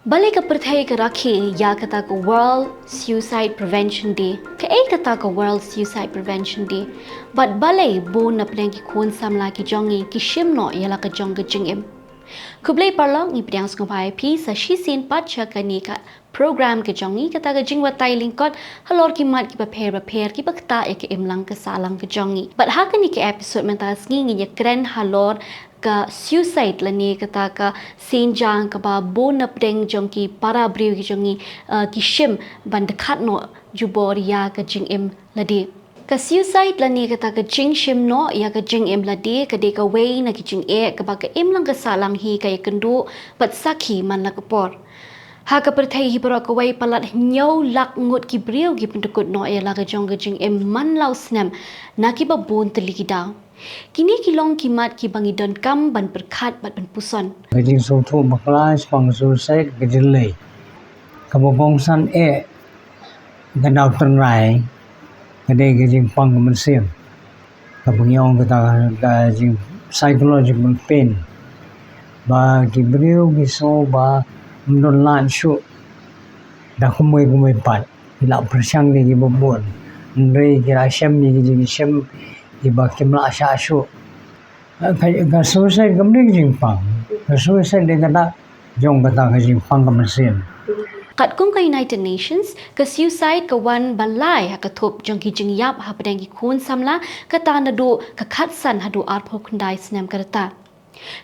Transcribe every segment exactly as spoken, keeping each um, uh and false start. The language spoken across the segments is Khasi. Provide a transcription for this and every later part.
Balei ka pyrthei ka rakhe ïa kata ka World Suicide Prevention Day? Kaei kata ka World Suicide Prevention Day? Bad balei bun na pdeng ki khun samla ki jong ngi ki shim noh ïa la ka jong ka jingim? Khublei paralok, ngi pdiang sngewbha ïa phi sa shisien pat sha kane ka program ka jong ngi, kata ka jingbatai lyngkot halor ki mat kiba pher ba pher kiba ktah ïa ka imlang ka sahlang ka jong ngi. Bad ha kane ka episode mynta ka sngi ngin ïakren halor ka suicide lane kata ka sienjang kaba bun na pdeng jong ki para briew ki jong ngi, uh, ki shim ban dkhat noh jubor ïa ka jingim lade. Ka suicide lane kata ka jingshim noh ïa ka jingim lade ka dei kawei na ki jingeh kaba ka imlang ka sahlang hi ka ïakynduh bad sakhi man la ka por. Ha ka pyrthei hi baroh kawei palat hynñiew lak ngut ki briew ki pyndkut noh ïa la ka jong ka jingim man la u snem na kiba bun tylli ki daw. Kine ki long ki mat kiba ngi donkam ban pyrkhat bad ban puson. Ka jingsngewthuh bakla shaphang suicide ka jyllei. Kaba kongsan eh ka daw tynrai ka dei ka jingpang ka mynsiem. Kaba ngi ong kata ka jing psychological pain. Ba ki briew ki sngew ba ym don lad shuh da kumwei kumwei pat. Ki la pyrshang ïa kiba bun. Hynrei ki la shem ïa ki jingshim kiba kim lah shah shuh. Ka, ka suicide kam dei ka jingpang. Ka suicide dei kata jong kata ka jingpang ka mynsiem. Katkum ka United Nations, ka suicide ka wan ba lai ha ka thup jong ki jingïap hapdeng ki khun samla, kata naduh ka khatsan haduh arphew khyndai snem ka rta.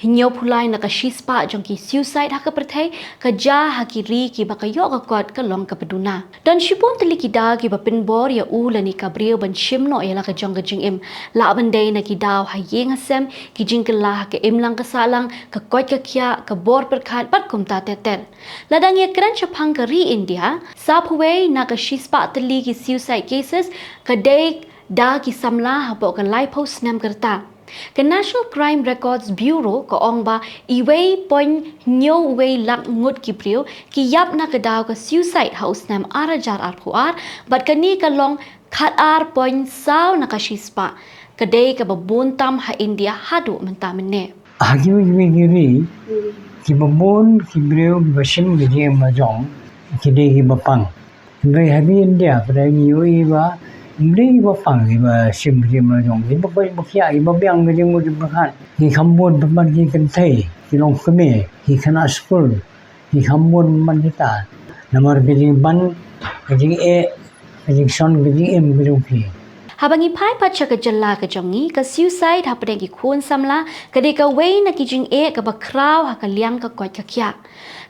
Hynñiewphew lai na ka shispah jong ki suicide ha ka pyrthei ka jia ha ki ri kiba ka ïoh ka kot ka long kaba duna. Don shibun tylli ki daw kiba pynbor ïa u lane ka briew ban shim noh ïa la ka jong ka jingim. Lah ban dei na ki daw ha ïing ha sem, ki jingkylla ha ka imlang ka sahlang, ka koit ka khiah, ka bor pyrkhat bad kumta ter ter. Lada ngi ïakren shaphang ka ri India, sawphew wei na ka shispah tylli ki suicide cases ka dei da ki samla hapoh ka laiphew snem ka rta. Ka National Crime Records Bureau ka ong ba iwei point hynñiew wei lak ngut ki briew ki ïap na ka daw ka suicide ha u snem ar hajar arphew ar, bad kane ka long khatar point saw na ka shispah, ka dei kaba bun tam ha India haduh mynta mynne. Ha kiwei kiwei ki ri kiba bun ki briew kiba shim ka jingim la jong ki dei kiba pang. Hynrei ha ri India pat ngi ïohi ba ym dei kiba pang kiba shim ka jingim la jong, kiba koit ba khiah, kiba biang ka jingmut jingpyrkhat, ki kham bun pat man ki kynthei, ki longkmie, ki khynnah skul, ki kham bun man kita. Namar ka jingban, ka jingeh, ka jingshon ka jingim ka jong phi. Haba ngi phai pat sha ka jylla ka jong ngi, ka suicide hapdeng ki khun samla ka dei kawei na ki jingeh kaba khraw ha ka liang ka koit ka khiah.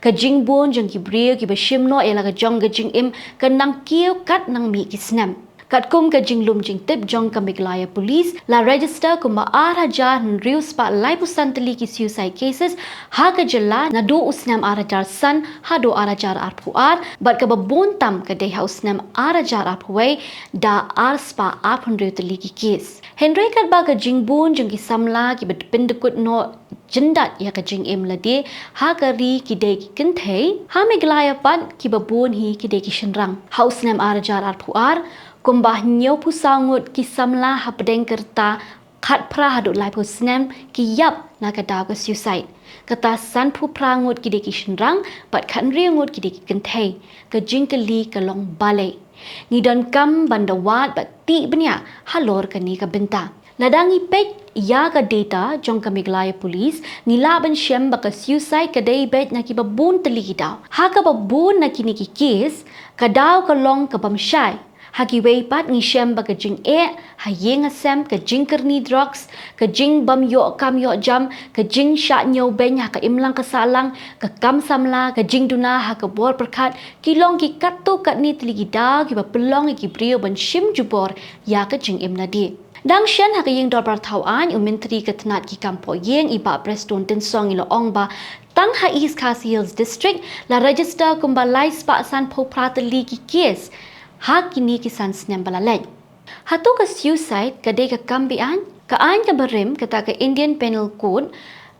Ka jingbun jong ki briew kiba shim noh ïa la ka jong ka jingim ka nang kiew kat nang mih ki snem. Katkum ka jinglum jingtip jong ka Meghalaya Police, la register kumba ar hajar hynriew spah laiphew san tylli ki suicide cases ha ka jylla naduh u snem ar hajar san haduh ar hajar arphew ar, bad kaba bun tam ka dei ha u snem ar hajar arphew wei da ar spah arphew hynriew tylli ki case. Hynrei katba ka jingbun jong ki samla kiba pyndkut noh jyndat ïa ka jingim lade ha ka ri ki dei ki kynthei, ha Meghalaya pat kiba bun hi ki dei ki shynrang. Ha u snem ar hajar arphew ar, kumba hynñiewphew saw ngut ki samla hapdeng ka rta khatphra haduh laiphew snem ki ïap na ka daw ka suicide. Kata sanphew phra ngut ki dei ki shynrang bad khathynriew ngut ki dei ki kynthei. Ka jingkylli ka long balei? Ngi donkam ban da wad bad tih bniah halor kane ka bynta. Lada ngi peit ïa ka data jong ka Meghalaya Police, ngi lah ban shem ba ka suicide ka dei beit na kiba bun tylli ki daw. Ha kaba bun na kine ki case, ka daw ka long ka bym shai. Ha kiwei pat ngi shem ba ka jingeh ha ïing ha sem, ka jingkyrni drugs, ka jingbym ïoh kam ïoh jam, ka jingshah ñiewbeiñ ha ka imlang ka sahlang, ka kam samla, ka jingduna ha ka bor pyrkhat, ki long ki katto katne tylli ki daw kiba pynlong ïa ki briew ban shim jubor ïa ka jingim lade. Dang shen ha ka ïing dorbar thaw aiñ, u Myntri ka tnat ki kam poh ïing, i Bah Prestone Tynsong, i la ong ba tang ha East Khasi Hills District la register kumba lai spah sanphew phra tylli ki case ha kine ki san snem ba la leit. Hato ka suicide ka dei ka kam be-aiñ? Ka aiñ kaba rim, kata ka Indian Penal Code,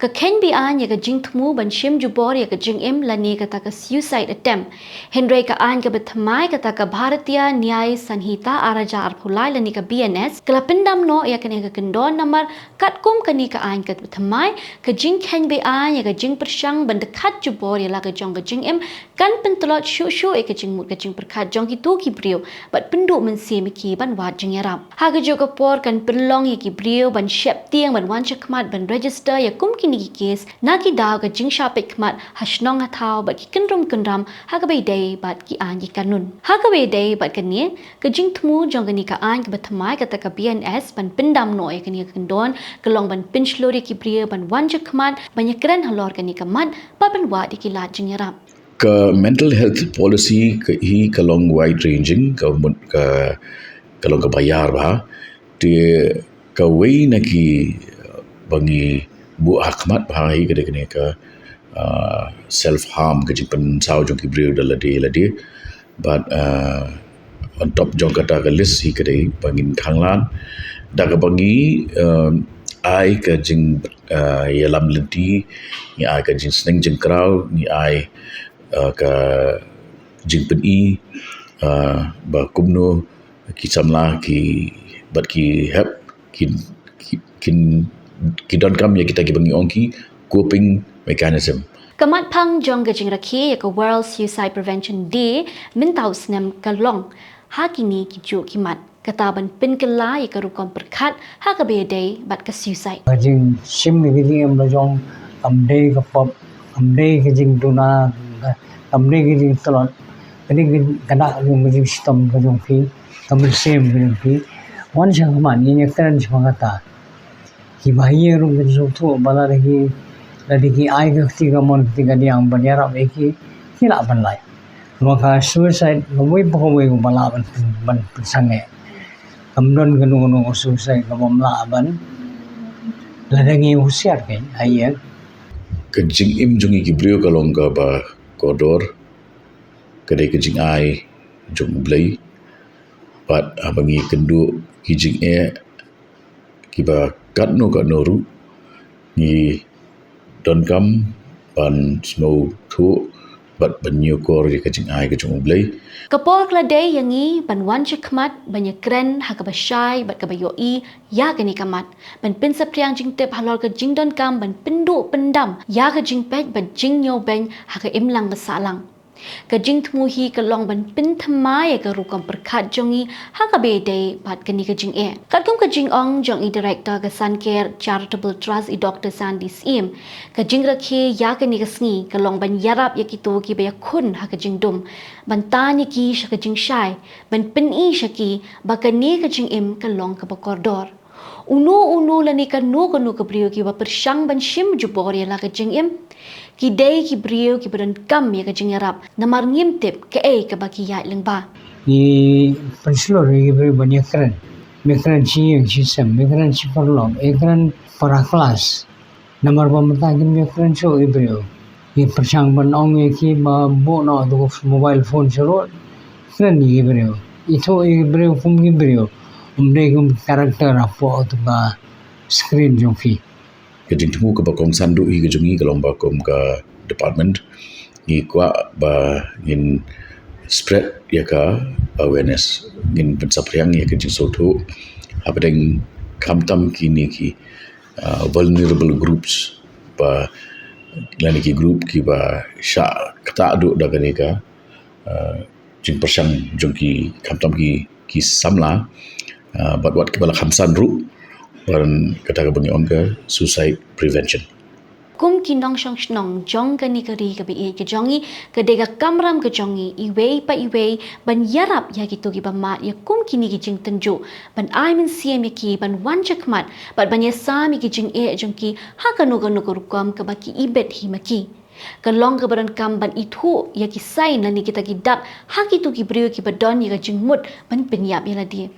Ka khein be-aiñ ïa ka jingthmu ban shim jubor ïa ka jingim lane kata ka suicide attempt. Hynrei ka aiñ kaba thymmai kata ka Bharatiya Nyay Sanhita ar hajar arphew lai lane ka B N S ka la pyndam noh ïa kane ka kyndon namar katkum kane ka aiñ kaba thymmai, ka jingkhein be-aiñ ïa ka jingpyrshang ban dkhot jubor ïa la ka jong ka jingim kan pyntlot shuh shuh ïa ka jingmut ka jingpyrkhat jong kito ki briew bad pynduh mynsiem ïa ki ban wad jingïarap. Ha kajuh ka por kan pynlong ïa ki briew ban sheptieng ban wan shakhmat ban register ïa kum kine ki case na ki daw ka jingshah peitkhmat ha shnong ha thaw bad ki kynrum kynram ha kaba ïadei bad ki aiñ ki kanun. Ha kaba ïadei bad kane, ka jingthmu jong kane ka aiñ kaba thymmai kata ka B N S ban pyndam noh ïa kane ka kyndon ka long ban pynshlur ïa ki briew ban wan shakhmat ban ïakren halor kane ka mat bad ban wad ïa ki lad jingïarap. Ka mental health policy ka hi ka long wide ranging, ka mut ka, ka long kaba ïar bha. Te kawei na ki, uh, ba ngi buh ha khmat bha hi ka dei kane ka, uh, self harm, ka jingpynsaw jong ki briew da lade lade. But, uh, on top jong kata ka list hi ka dei ba ngin khanglad da kaba ngi, um, ai ka jing, uh, ïalam lynti, ngi ai ka jingsneng jingkraw, ngi ai, uh, ka jingpyni, uh, ba kumno ki samla ki, bad ki hep ki, ki, kin, ki donkam ïa kita kiba ngi ong ki coping mechanism. Ka mat phang jong ka jingrakhe ïa ka World Suicide Prevention Day mynta u snem ka long ha kine ki juh ki mat, kata ban pynkylla ïa ka rukom pyrkhat ha kaba ïadei bad ka suicide. Ka jingshim ïa ka jingim la jong kam dei ka pop, kam dei ka jingduna, kam dei ka jingtlot. Ka dei ka, ka dak jong ka jingshitom ka jong phi, ka mynsiem ka jong phi. Wan shakhmat, ngin ïakren shaphang kata. Kiba ïa ruh kin sngewthuh ba lada ki, lada ki ai ka kti kamon kti kadiang ban ïarap ïa ki, ki lah ban lait. Namar ka suicide kawei pa kawei kaba lah ban, ban pynsangeh. Kam don kano kano ka suicide kabym lah ban, lada ngi husiar kein, ha ïing. Ka jingim jong ngi ki briew ka long kaba kordor, ka dei ka jingai jong U Blei. Bad haba ngi kynduh ki jingeh kiba katno katno ruh, ngi donkam ban sngewthuh bad ban ñiewkor ïa ka jingai ka jong U Blei. Ka por ka la dei ïa ngi ban wan shakhmat ban ïakren ha kaba shai bad kaba ïohi ïa kane ka mat, ban pynsaphriang jingtip halor ka jingdonkam ban pynduh pyndam ïa ka jingpeit bad jingñiewbeiñ ha ka imlang ba sahlang. Ka jingthmu hi ka long ban pynthymmai ïa ka rukom pyrkhat jong ngi ha kaba ïadei bad kane ka jingeh. Katkum ka jingong jong i Director ka Sankar Charitable Trust, i Doctor Sandy Syiem, ka jingrakhe ïa kane ka sngi ka long ban ïarap ïa kito kiba ïakhun ha ka jingdum, ban tan ïa ki sha ka jingshai, ban pyni sha ki ba kane ka jingim ka long kaba kordor. Uno uno lane kano kano ka briew kiba pyrshang ban shim jubor ïa la ka jingim, ki dei ki briew kiba donkam ïa ka jingïarap, namar ngim tip kaei kaba ki ïaid lyngba. Ngi pynshlur ïa ki briew ban ïakren. Me kren shi ïing shi sem, me kren shi paralok, me kren para klas. Namar ba mynta kim ïakren shuh ïa ki briew. Ngi pyrshang ban ong ïa ki ba buh noh tu ka mobile phone sha rud. Kren ïa ki briew. Ithuh ïa ki briew kum ki briew. Ym dei kum ki character hapoh tu ka screen jong phi. Ka jingthmu kaba kongsan duh hi ka jong ngi ka long ba kum ka department, ngi kwah ba ngin spread ïa ka awareness, ngin pynsaphriang ïa ka jingsngewthuh hapdeng khamtam kine ki, uh, vulnerable groups, ba lane ki group kiba shah ktah duh da kane ka, uh, jingpyrshang jong ki, khamtam ki, ki samla, uh, bad wat kiba la khamsan ruh, ban kata kaba ngi ong ka suicide prevention. Kum ki nongshong shnong jong kane ka ri kaba ïeit ka jong ngi, ka dei ka kamram ka jong ngi iwei pa iwei ban ïarap ïa kito kiba mad ïa kum kine ki jingtynjuh, ban ai mynsiem ïa ki ban wan shakhmat bad ban ïasam ïa ki jingeh jong ki ha kano kano ka rukom kaba ki ibit hi ma ki. Ka long kaba donkam ban ithuh ïa ki sign lane kita ki dak ha kito ki briew kiba don ïa ka jingmut ban pynïap ïa lade.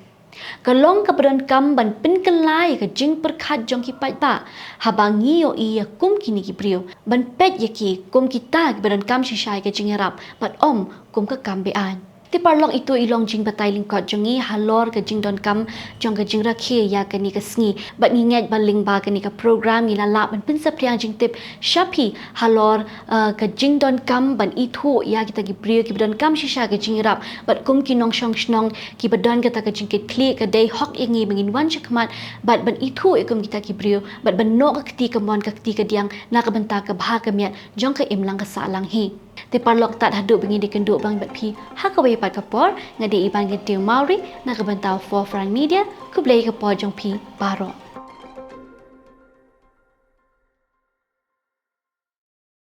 Ka long kaba donkam ban pynkylla ïa ka jingpyrkhat jong ki paidbah haba ngi ïohi ïa kum kine ki briew, ban peit ïa ki kum kita kiba donkam shisha ïa ka jingïarap bad ym kum ka kam be-aiñ. Te paralok, ito i long jingbatai lyngkot jong ngi halor ka jingdonkam jong ka jingrakhe ïa kane ka sngi. Bad ngi ngeit ba lyngba kane ka program ngi la lah ban pynsaphriang jingtip sha phi halor, uh, ka jingdonkam ban ithuh ïa kita ki briew kiba donkam shisha ka jingïarap. Bad kum ki nongshong shnong kiba don kata ka jingkitkhlieh, ka dei hok ïa ngi ba ngin wan shakhmat bad ban ithuh ïa kum kita ki briew, bad ban noh ka kti kamon ka kti kadiang na ka bynta ka bha ka miat jong ka imlang ka sahlang hi. Te paralok, tad haduh ba ngin ïakynduh biang bad phi ha kawei pat ka por, nga dei Iban Kyntiew Mawrie na ka bynta Forefront Media. Khublei ka por jong phi baroh.